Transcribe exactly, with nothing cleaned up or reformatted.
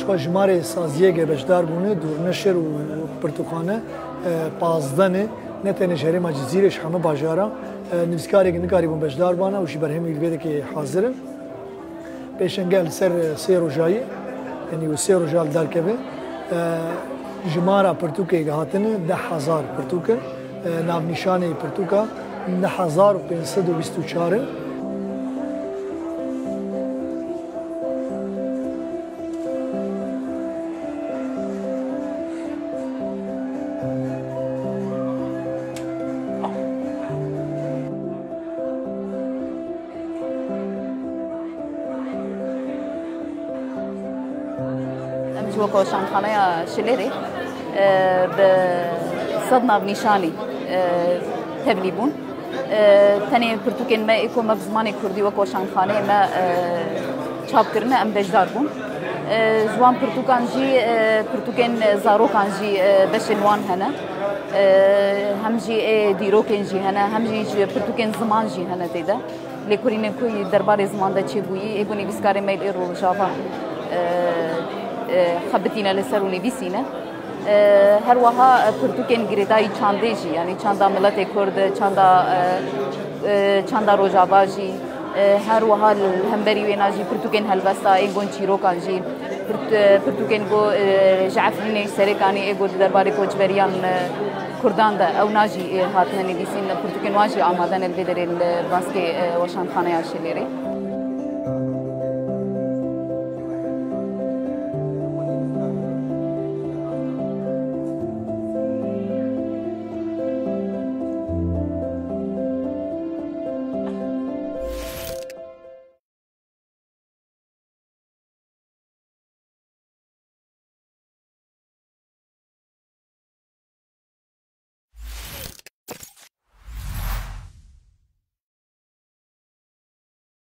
Çiqa jimarê saziyeke beşdar bûne, dûrneşir û pirtûkxane, e, pazdeh ne, ne tenê ji herêma Cizîrê, ji hemû bajara, e, nivîskarek nikarîbûn beşdar bana û ji berhemî li vê dekê hazir in. Pêşenge li ser sê rojayî, yanî û sê roja li derkeve, e, jimara pirtûkê hatine deh hezar pirtûk in. E, navnîşanê pirtûka neh hezar û pênc sed û bîst û çar in. Em ji wek weşanxaneya Şilêrê, e, bi sed navnîşanî, e, tevlî bûn. E, tenê pirtûkên me ê ku me bi zimanê kurdî wek weşanxaneyê me, e, çap kirine, em beşdar bûn. E, ji wan pirtûkan jî, e, pirtûkên zarokan jî, e, beşên wan hene. E, hem jî ê dîrokên jî hene, hem jî ji pirtûkên ziman jî hene tê de. Lêkolînên ku derbarê ziman de çêbûyî, ê ku nivîskarê me li Rojava, e, e, xebitîne li ser û nivîsîne. E, her wiha, e, pirtûkên girêdayî çandê jî, yanî çanda miletê Kurd, çanda, e, e, çanda Rojava jî, e, her wiha li hemberî wêna jî pirtûkên helbesta, ê gon çîrokan jî, pirt-, e, pirtûkên ku, e, ji Efrînê, Serêkanî, ê ku di derbarê koçberiyan, e, Kurdan de, ewna jî, e, hatine nivîsîn, pirtûkên wan jî amade ne li vê derê li baskê, e, weşanxaneya Şilêrê.